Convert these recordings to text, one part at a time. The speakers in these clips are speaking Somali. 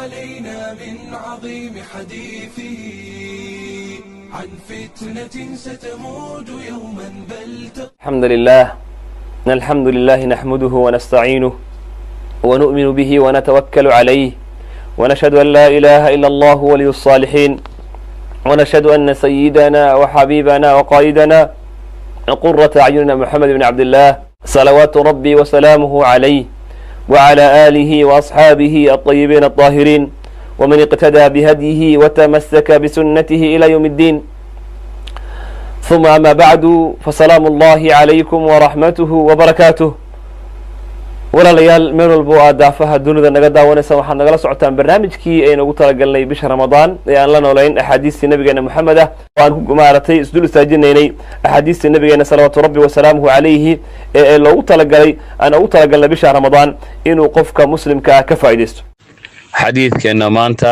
علينا من عظيم حديثه عن فتنة ستموج يوما بل الحمد لله، الحمد لله نحمده ونستعينه ونؤمن به ونتوكل عليه، ونشهد أن لا إله إلا الله ولي الصالحين، ونشهد أن سيدنا وحبيبنا وقائدنا قرة أعيننا محمد بن عبد الله صلوات ربي وسلامه عليه وعلى آله وأصحابه الطيبين الطاهرين ومن اقتدى بهديه وتمسك بسنته إلى يوم الدين. ثم أما بعد، فسلام الله عليكم ورحمته وبركاته. Walaalayaal, meel walba oo aad daafaha dunida naga daawanaysa, waxaad nagala socotaan barnaamijkii aynu ugu talagalnay bisha Ramadaan ee aan la noolayn axaadiistii nabigeena Moxamed ah, oo aan maaragtay isdul istaajinaynay axaadiistii nabigeena salawaatu rabbi wasalaamuhu calayhi ee loogu talagalay, aan ugu talagalnay bisha Ramadaan inuu qofka muslimka ah ka faaidaysto. Xadiidkeenna maanta: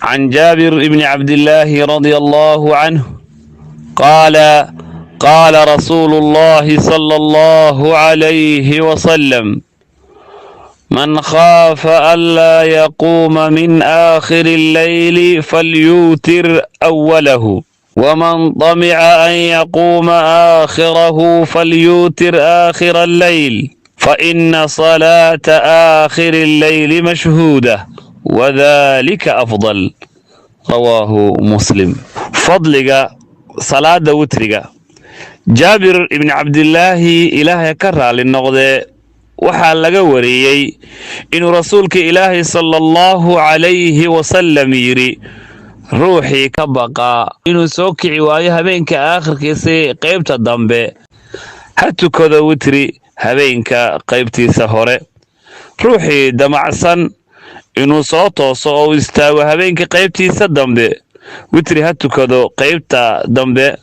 can Jaabir ibni Cabdillaahi radia Allahu canhu qaala: qaala rasuulu Allahi sala Allahu calayhi wasalam: man khaafa anlaa yaquuma min aakhiri alleyli falyuutir awalahu, waman damica an yaquuma aakhirahu falyuutir aakhira alleyl, faina salaata aakhiri alleyli mashhuuda wadalika afdal. Rawaahu Muslim. Fadliga salaada witriga. Jaabir ibni Cabdillaahi, Ilaahay ka raali noqdee, waxaa laga wariyey inuu rasuulka Ilaahay sala Allahu calayhi wasalam yidhi: ruuxii ka baqaa inuu soo kici waayo habeenka aakhirkiisa qaybta dambe, ha tukado witri habeenka qaybtiisa hore. Ruuxii damacsan inuu soo tooso oo u istaago habeenka qaybtiisa dambe, witri ha tukado qaybta dambe.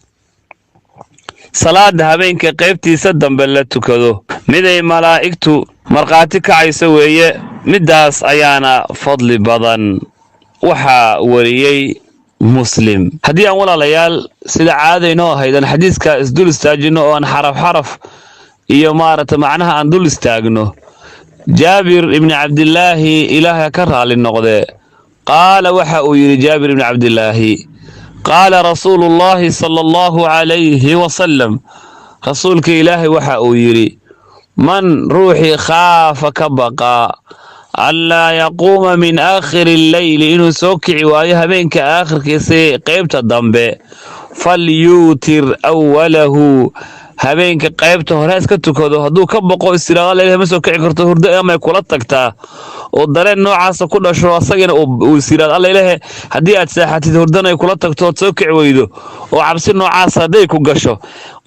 Salaada habeenka qaybtiisa dambe la tukado miday malaa'igtu markhaati kacayso weeye, middaas ayaana fadli badan. Waxaa wariyey Muslim. Haddii aan, walaalayaal, sida caadaynoo ahayd aan xadiiska isdul istaajinno oo aan xaraf xaraf iyo maaragta macnaha aan dul istaagno, Jaabir ibni Cabdillaahi, Ilaahay ka raali noqdee, qaala, waxa uu yidhi Jaabir ibni Cabdillaahi: qaala rasuulullaahi sala Allahu calayhi wasalam, rasuulka Ilaahay waxa uu yidhi: man ruuxii khaafa ka baqaa anlaa yaquuma min aakhiri alleyli, inuu soo kici waayo habeenka aakhirkiisa qaybta dambe, falyuutir awalahu, habeenka qaybta hore iska tukado. Hadduu ka baqo, istiraado leeyahay ma soo kici karto, hurdo amay kula tagtaa oo dareen noocaasa ku dhasho, asagana uu isiraado, "Alla ilahe," haddii aad seexatid hurdana ay kula tagto ood soo kici weydo oo cabsi noocaas hadday ku gasho,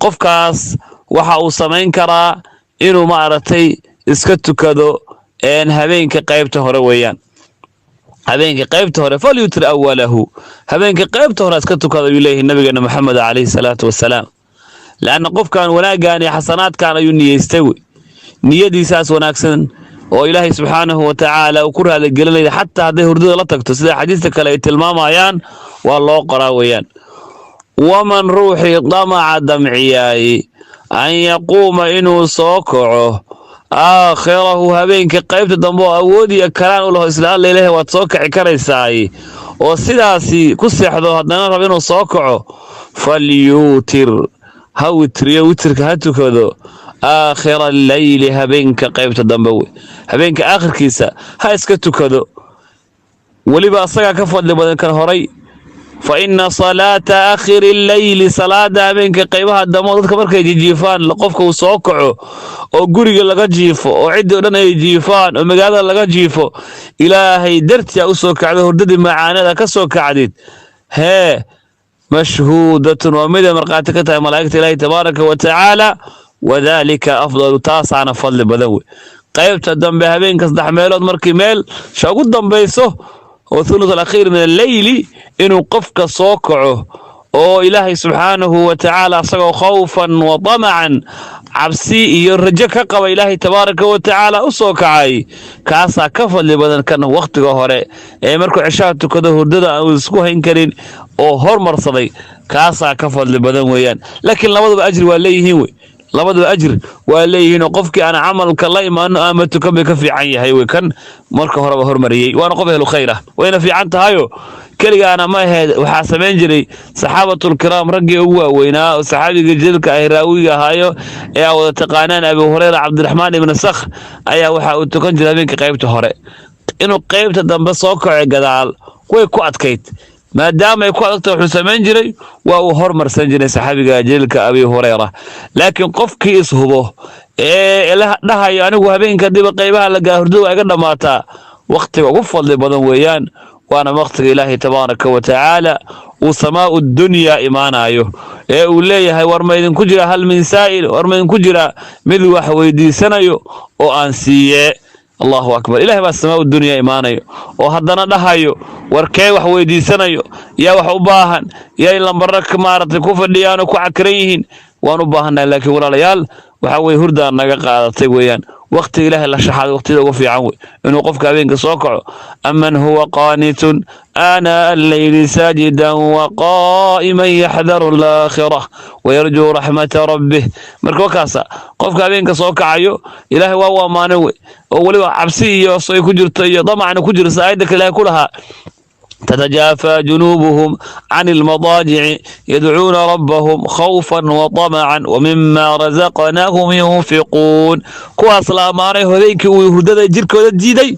qofkaas waxa uu samayn karaa inuu maaragtay iska tukado habeenka qaybta hore weeyaan. Habeenka qaybta hore, falyutir awalahu, habeenka qaybta hore iska tukado, ayuu leeyahay nabigeena Maxamed calayhi salaatu wasalaam. Leanna qofkan wanaaggan iyo xasanaadkan ayuu niyeystay wey. Niyadiisaas wanaagsan oo Ilaahay subxaanahu wa tacaala uu ku raaligelinaya, xataa hadday hurdada la tagto, sida xadiista kale ay tilmaamayaan, waa loo qoraa weeyaan. Waman ruuxii damaca damciyaay an yaquuma inuu soo kaco aakhirahu, habeenka qaybta dambe oo awoodiya karaan u laho, isla "Alla ilaah," waad soo kici karaysaay, oo sidaasi ku seexdo, haddana rab inuu soo kaco, falyuutir, ha witriyo, witirka ha tukado aakhira alleyli, habeenka qaybta dambe wey, habeenka aakhirkiisa ha iska tukado. Weliba asagaa ka fadli badan kan horay. Fa inna salaata aakhiri alleyli, salaada habeenka qaybaha dambe oo dadka markay jijiifaan, qofka uu soo kaco oo guriga laga jiifo oo ciddii o dhan ay jiifaan oo magaalada laga jiifo, Ilaahay dartii a u soo kacdo, hurdadii macaanada ka soo kacdid, hee, mashhuudatun, waa miday markhaati ka tahay malaa'igta Ilaahi tabaaraka wa tacaala. Wadaalika afdalu, taasaana fadli badan wey. Qaybta dambe habeenka saddex meelood markii meel sha ugu dambayso oo thuluth alakhiir min alleyli inuu qofka soo kaco oo Ilaahay subxaanahu wa tacaala asagoo khawfan wa damacan, cabsi iyo rajo ka qaba, Ilaahay tabaaraka wa tacaala u soo kacay, kaasaa ka fadli badan kan wakhtiga hore ee markuu ceshaha tukado hurdada aan isku hayn karin oo hormarsaday. Kaasaa ka fadli badan weeyaan, laakiin labaduba ajri waa leeyihiin wey. Labadaba ajir waa leeyihiinoo qofkii aan camalka la imaano ama tukan bay ka fiican yahay wey kan marka horeba hormariyey, waana qof ehlu khayr ah, wayna fiican tahayo. Keligaana ma ahayd, waxaa samayn jiray saxaabatulkiraam, raggii ugu waaweynaa oo saxaabiga jilka ah, raawiga ahaayo ee aa wada taqaanaan, Abi Hureyra Cabdiraxmaan ibni Sakhr, ayaa waxa uu tukan jiray habeenka qaybta hore. Inuu qaybta dambe soo kaco gadaal way ku adkayd. Maadaama ay ku adagta, wuxuu samayn jiray waa uu hormarsan jiray saxaabiga jaliilka Abi Hureyra. Laakiin qofkii ishubo ee la dhahayo anigu habeenka diba qaybaha la gaahurdo waa iga dhammaataa, wakhtiga ugu fadli badan weeyaan, waana wakhtiga Ilaahay tabaaraka wa tacaala uu samaa'u dunyaa imaanayo ee uu leeyahay: "War ma idinku jira? Hal min saa'il? War ma idinku jira mid wax weydiisanayo oo aan siiyee?" Allahu akbar! Ilahay baa samaa'u dunyaa imaanayo oo haddana dhahayo: "War kee wax weydiisanayo? Yaa wax u baahan? Yay lambaro maaragtay ku fadhiyaan oo ku cakiran yihiin?" Waan u baahannahay, laakiin walaalayaal, waxaa weye hurdaan naga qaadatay weeyaan. Waqtiga Ilaahay la shaxaado waqtiyada ugu fiican wey inuu qofka habeenka soo kaco. Aman huwa qaanitun aanaa alleyli saajidan waqaa'iman yaxdaru alaakhira wayarjuu raxmata rabbih. Marka wakaasa qofka habeenka soo kacayo Ilaahay waa u ammaanay wey, oo weliba cabsi iyo ay ku jirto iyo damacna ku jirto. Aayadda kale Ilaahay ku lahaa: تتجافى جنوبهم عن المضاجع يدعون ربهم خوفا وطمعا ومما رزقناهم ينفقون. Kuwaas la ammaanay habeenkii uu hurdada jirkooda diiday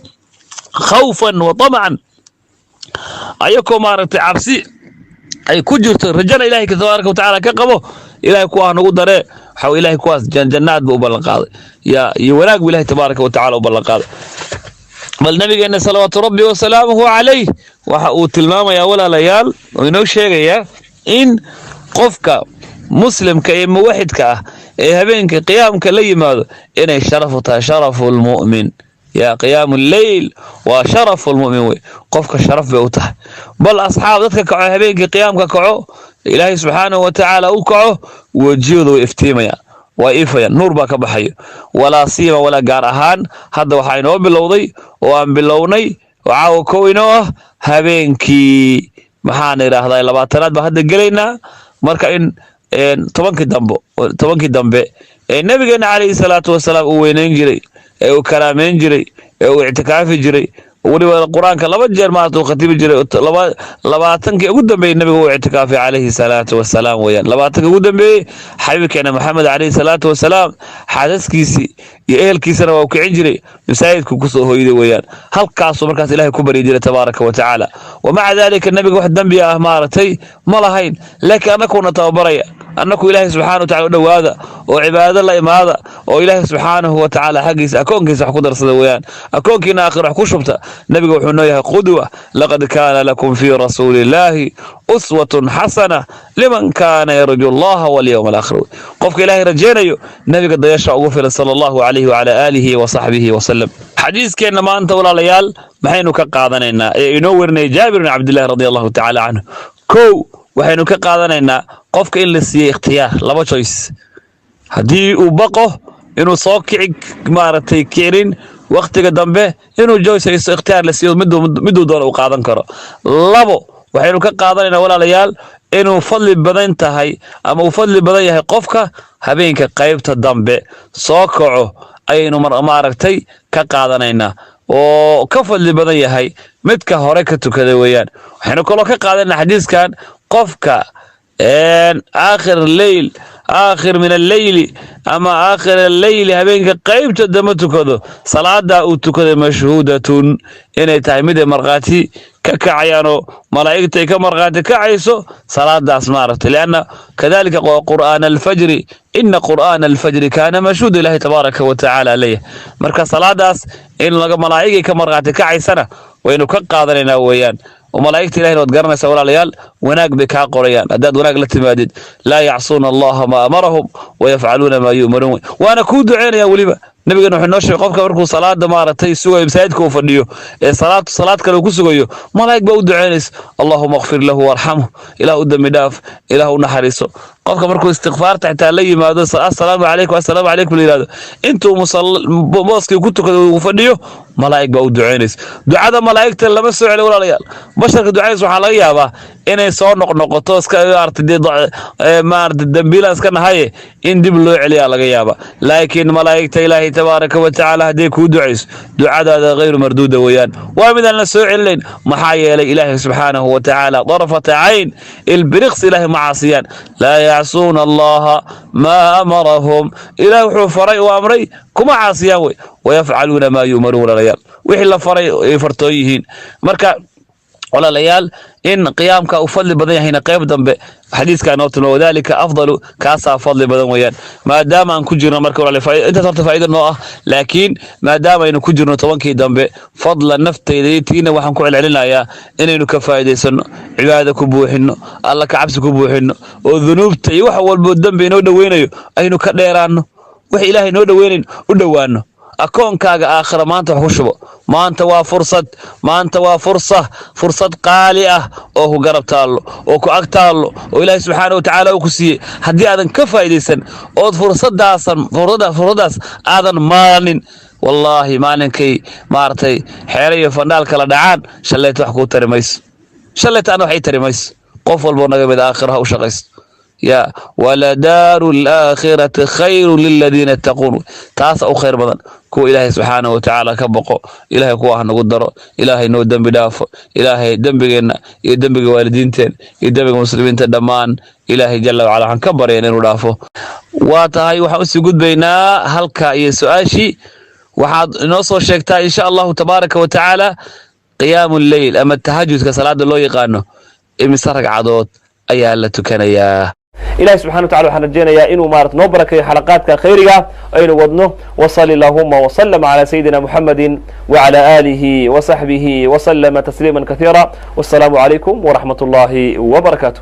khawfan wa طamcan, ayakoo maaragtay cabsi ay ku jirto, rajana Ilahay tabaaraka watacaala ka qabo. Ilahay kuwaa nagu daree. Waxa Ilahay kuwaas jannaad buu u ballan qaaday ya iyo wanaag buu Ilahay tabaaraka watacaala u ballan qaaday. Bal nabigeena salawaatu rabbi wasalaamuhu calayh waxa uu tilmaamayaa, walaalayaal, oo inoo sheegayaa in qofka muslimka ee muwaxidka ah ee habeenka qiyaamka la yimaado inay sharafu tahay, sharafu lmu'min. Yaa qiyaamu lleyl waa sharafu lmu'min wey, qofka sharaf bay u tahay. Bal asxaab, dadka kaco habeenkii qiyaamka kaco, Ilaahay subxaanahu wa tacaala u kaco, wejiyooda way iftiimayaan, waa ifayaan, nuur baa ka baxayo. Walaa siima walaa gaar ahaan hadda waxaa inoo bilowday oo aan bilownay oo caawa kow inoo ah habeenkii, maxaan idhaahdaa, 20aad baa hadda gelaynaa. Marka in 10kii dambe ee nabigeena calayhi salaatu wasalaam uu weynayn jiray, ee uu karaameyn jiray, ee uu ictikaafi jiray, weliba Qur-aanka laba jeer maarata uu khatibi jiray, 20kii ugu dambeeyey nabiga uu ictikaafay calayhi salaatu wasalaam weeyaan. 20kii ugu dambeeyey xabiibkeena Maxamed calayhi salaatu wasalaam xaasaskiisii iyo ehelkiisana waa u kicin jiray, masaajidku kusoo hoyday weeyaan. Halkaasuu markaas Ilahay ku baryi jiray tabaaraka wa tacaala. Wamaca daalika nabiga wax dembi ah maaragtay ma lahayn, laakiin annakuna tababaraya annaku Ilaahay subxaana wa tacala u dhowaada oo cibaado la imaada oo Ilaahay subxaanahu wa tacaala xaggiisa akoonkiisa wax ku darsada weeyaan, akoonkiina aakhir wax ku shubta. Nabiga wuxuu noo yahay qudwa. Laqad kaana lakum fii rasuulillaahi uswatun xasana liman kaana yarju allaha walyowma alaakhir. Qofka Ilaahay rajaynayo nabiga dayasha ugu filan, sala allahu calayhi wacala aalihi wa saxbihi wasalam. Xadiiskeenna maanta, walaalayaal, maxaynu ka qaadanaynaa ee inoo warinaya Jaabir bin Cabdillahi radia allahu tacaala canhu? Kow, waxaynu ka qaadanaynaa qofka in la siiyey ikhtiyaar, laba choice. Haddii uu baqo inuu soo kici maaragtay kicinin wakhtiga dambe, inuu choice haysto, ikhtiyaar la siiyo, miduu doono uu qaadan karo. Labo, waxaynu ka qaadanaynaa, walaalayaal, inuu fadli badan tahay ama uu fadli badan yahay qofka habeenka qaybta dambe soo kaco ayaynu maaragtay ka qaadanaynaa, oo ka fadli badan yahay midka hore ka tukaday weeyaan. Waxaynu kaloo ka qaadanaa xadiiskan qofka aakhir leyl, aakhir min alleyli ama aakhir alleyli, habeenka qaybta dambe tukado, salaada uu tukaday mashhuudatun inay tahay, mid ay markhaati ka kacayaanoo malaa'igta ay ka markhaati kacayso salaadaas maaragtay, lianna kadalika qur'aan alfajri, ina qur'aana alfajri kaana mashhuuda, Ilahi tabaaraka wa tacaala leeyahay. Marka salaadaas in laga malaa'igay ka markhaati kacaysana waynu ka qaadanaynaa weeyaan. Oo malaa'igta Ilahina waad garanaysaa, walaalayaal, wanaag bay kaa qorayaan haddaad wanaag la timaadid. Laa yacsuuna allaha maa amarahum wayafcaluuna maa yu'maruun, waana kuu duceynayaan. Weliba nabigana wuxuu noo sheegay qofka markuu salaada maaragtay sugayo, masaajidka uu fadhiyo ee salaad kale uu ku sugayo, malaa'ig baa u duceynaysa: "Allahuma akfir lahu warxamhu." Ilaah u dembi dhaaf, Ilaah u naxariiso. Qofka markuu istikfaarta xitaa la yimaado, "Assalaamu calaykum, assalaamu calaykum," la yidhahdo, intuu booskii ku tukado uu fadhiyo, malaa'ig baa u ducaynaysa. Ducada malaa'igta lama soo celiyo, walaalayaal. Basharka ducadiisa waxaa laga yaabaa inay soo noqnoqoto, iska maarata dee maarata dambiilaan iska nahaye, in dib loo celiyaa laga yaabaa. Laakiin malaa'igta Ilaahay tabaaraka wa tacaala hadday kuu ducayso, ducadaada hayru marduuda weeyaan, waa midaan la soo celinayn. Maxaa yeelay, Ilaahay subxaanahu wa tacaala darafata cayn, ilbiriqs, Ilaahay ma caasiyaan. Laa yacsuuna Allaha maa amarahum. Ilaah wuxuu faray, uu amray, kuma caasiyaan wey. Wayafcaluuna maa yu'maruun. Walaalayaal, wixii la faray ay fartoon yihiin. Marka walaalayaal, in qiyaamka uu fadli badan yahayna qayb dambe xadiiskaa noo tilmaamo. Wadaalika afdalu, kaasaa fadli badan weeyaan. Maadaama aan ku jirno marka, walaalayaal, intaas horta faa'iido noo ah. Laakiin maadaama aynu ku jirno 10kii dambe, fadlan naftayda iyo tiina waxaan ku celcelinayaa inaynu ka faa'iidaysano, cibaadada ku buuxino, Alla ka cabsi ku buuxino, oo dunuubta iyo wax walbo dembi inoo dhoweynayo aynu ka dheeraanno, wax Ilaahay noo dhoweynayn u dhowaano. Akoonkaaga aakhira maanta wax ku shubo. Maanta waa fursad, maanta waa fursa, fursad qaali ah oo ku garab taallo oo ku ag taallo oo Ilaahay subxaana wa tacaala uu ku siiyey. Haddii aadan ka faa'iidaysan ood fursadaasan fursaddaas aadan maalanin, wallaahi maalinkay maaragtay xeere iyo fandhaal kala dhacaan, shallayta wax kuu tari mayso, shallayta ana wax ii tari mayso. Qof walboo naga mid aakhira ha u shaqaysto. Ya waladaaru alaakhirati khayru liladiina yattaquun, taasa u khayr badan kuwa Ilaahay subxaanahu wa tacaala ka boqo. Ilaahay kuwa ha nagu daro. Ilaahay noo dembi dhaafo. Ilaahay dembigeenna iyo dembiga waalidiinteen iyo dembiga muslimiinta dhammaan, Ilaahay jalla wacala waxaan ka baryan inuu dhaafo. Waa tahay, waxaan usii gudbaynaa halka iyo su-aashii. Waxaad inoo soo sheegtaa, insha Allahu tabaaraka wa tacaala, qiyaamu lleyl ama tahajudka salaada loo yaqaano, imise ragcadood ayaa la tukanayaa? Ilahi subxana wa tacala waxaan rajeynayaa inuu maarata noo barakeeyo xalaqaadka khayriga aynu wadno. Wasali allahuma waslm calى sayidina muxamadi wعlى alihi وصaxbihi وslma tasliima kahiira. Wasalaamu calaykum wraxmat اllahi wbarakaatu.